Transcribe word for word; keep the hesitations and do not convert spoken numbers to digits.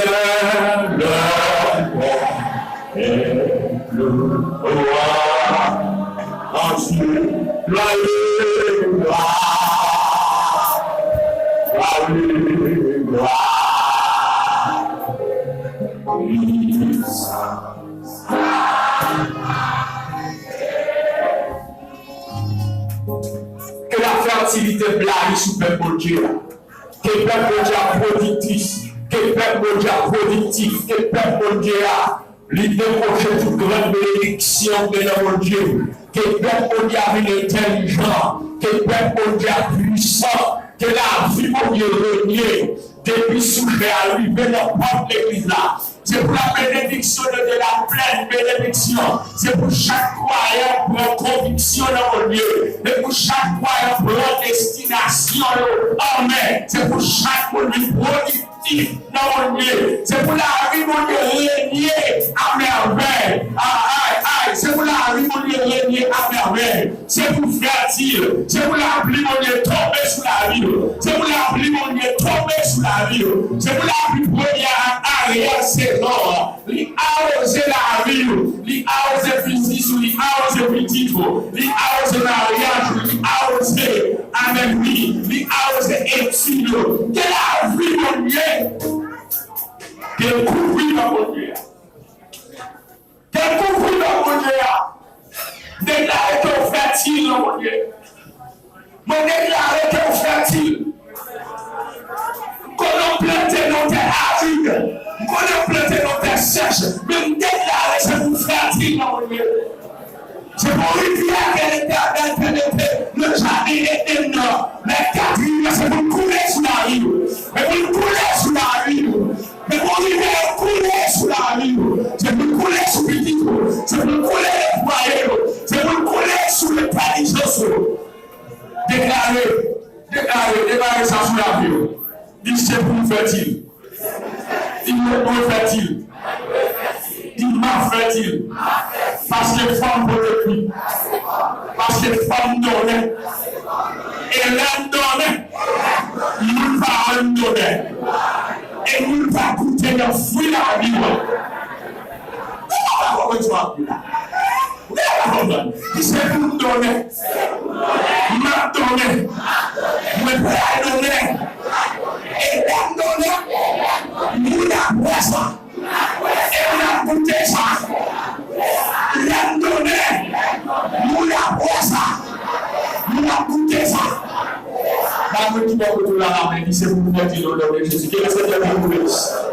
Lè bon e glwa a Dye, glwa e glwa, glwa e glwa. Ke lafètilite blayi sou pèp Bondye a. Ke pèp Bondye a pwodiktif. Ke pèp Bondye a pwodiktif. Ke pèp Bondye a, li dekwoche tout gran benediksyon ki gen nan Bondye. Ke pèp Bondye a vin entèlijan. Ke pèp Bondye a pwisan. Ke lavi Bondye renye depi sou chè a rive nan pòt legliz la. Se pou la bénédiction de Dieu, la pleine bénédiction. Se pou chak kwayan pran konviksyon nan Bondye. Se pou chak kwayan pran destinasyon yo an men. Se pou chak moun vin pwodiktif nan Bondye. Se pou lavi Bondye renye a mèvèy. Ay, ay, ay. Se pou lavi Bondye renye a mèvèy. Se pou fètil. Se pou lapli Bondye tonbe sou lavi w. Se pou lapli Bondye tonbe sou lavi w. Se pou lapli premyè ak aryè sezon an. Li awoze lavi w. Li awoze biznis ou. Li awoze pitit ou. Li awoze maryaj ou. Li awoze avèk li. Li awoze etid ou. Ke lavi Bondye dekouvri nan Bondye a. Dekouvri nan Bondye a. Deklare ke w fètil nan Bondye. Mwen deklare ke w fètil. M konnen w plante nan tè arid. M konnen w plante nan tè sèch. Men m deklare se pou w fètil nan Bondye. Se pou rivyè ke Letènèl te mete nan jaden Edenn nan. Lè k ap rive, se pou l koule sou lavi w. Se pou l koule sou lavi w. Se pou rivyè yo koule sou lavi w. Se pou l koule sou pitit ou. Se pou l koule nan fwaye yo. Se pou l koule sou entèlijans ou. Deklare, deklare, deklare sa sou lavi w. Di se pou m fètil. Di mwen dwe fètil. Di m ap fètil. Paske fò m pwodiktif. Paske fò m donnen. E lè m donnen, moun pa wè m donnen. E moun pa goute nan fwi lavi w. Ou pa konprann sa m ap di la. Ou pa konprann. Di se pou m donnen. M ap donnen. Mwen pral donnen. E lè m donnen, moun ap wè sa. E moun ap goute sa. Lè m donnen, moun ap wè sa. Moun ap goute sa. Ba moun ki bò kote w la lamen, di se pou m fètil o non de Jezi. Ke Lesenyè te kouvri.